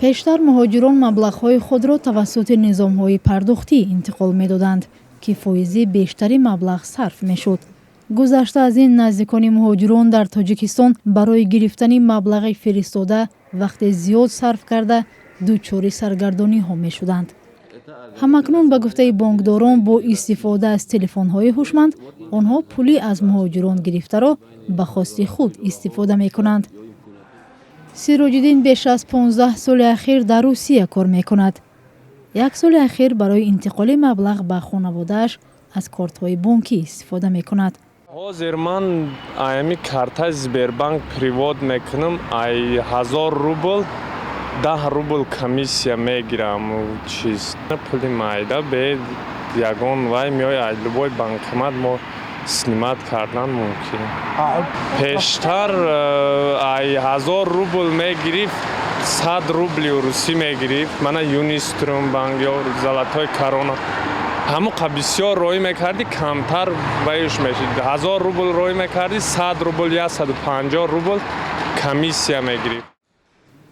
Пештар муҳоҷирон маблағҳои худро тавассути низомҳои пардохтӣ интиқол медоданд, ки фоизи бештари маблағ сарф мешуд. Гузашта аз ин, наздикони муҳоҷирон дар Тоҷикистон барои гирифтани маблағи фиристода вақти зиёд сарф карда, дучори саргардониҳо мешуданд. Ҳамакнун, ба гуфтаи бонкдорон, бо истифода аз телефонҳои ҳушманд онҳо пули аз муҳоҷирон гирифтаро ба хости худ истифода мекунанд. Сироҷиддин беш аз 15 соли ахир дар Русия кор мекунад. Як соли ахир барои интиқоли маблағ ба хонаводааш аз кортҳои бонкӣ истифода мекунад. Ҳозир ман аями картаи Сбербанк перевод мекунам, ай 1000 рубл 10 рубл комиссия мегирам. Чиз пули майда бе ягон вай меояд, ай любой банкомат мо снимать кардан мумкин. Пештар ай 1000 рубл мегирифт, 100 рубли русӣ мегирифт. Мана Юниструм банк ё Золотой Корона, ҳамоқа бисёр роҳӣ мекардӣ, камтар ваюш мешид. 1000 рубл роҳӣ мекардӣ, 100 рубл, 150 рубл комиссия мегирифт.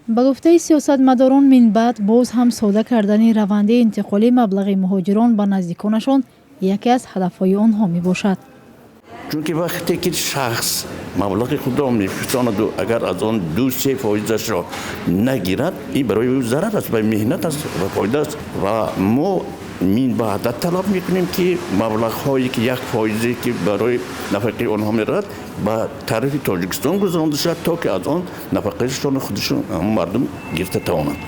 Ба гуфтаи сиёсатмадорон, минбаъд боз ҳам сода кардани раванди интиқоли маблағи муҳоҷирон ба наздиконашон яке аз ҳадафҳои онҳо мебошад. Чунки вақте ки шахс маблағи худро мефирисонаду агар аз он 2-3 фоизашро нагирад, ин барои ӯ зарар аст ва меҳнат аст ва фоида аст. Ва мо минбаъда талаб мекунем, ки маблағҳое ки 1 фоизе ки барои нафақаи онҳо меравад, ба тарафи Тоҷикистон гузаронда шавад, то ки аз он нафақаашон худашон мардум гирифта тавонанд.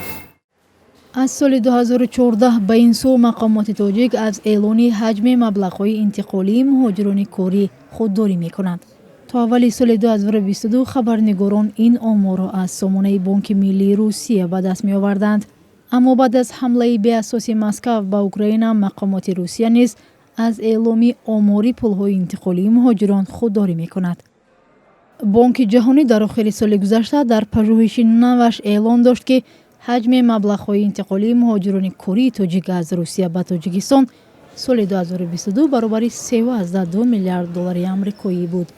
Аз соли 2014 ба ин сӯ мақомоти тоҷик аз эълони ҳаҷми маблағҳои интиқолии муҳоҷирони корӣ худдорӣ мекунанд. То аввали соли 2022 хабарнигорон ин оморро аз сомонаи Бонки миллии Русия ба даст меоварданд. Аммо баъд аз ҳамлаи беасоси Москав ба Украина мақомоти Русия низ аз эъломи омори пулҳои интиқолии муҳоҷирон худдорӣ мекунад. Бонки Ҷаҳонӣ дар охири соли гузашта дар пажӯҳиши наваш эълон дошт, ки ҳаҷми маблағҳои интиқолии муҳоҷирони кории тоҷик аз Русия ба Тоҷикистон соли 2022 баробари 3,2 миллиард доллари амрикоӣ буд.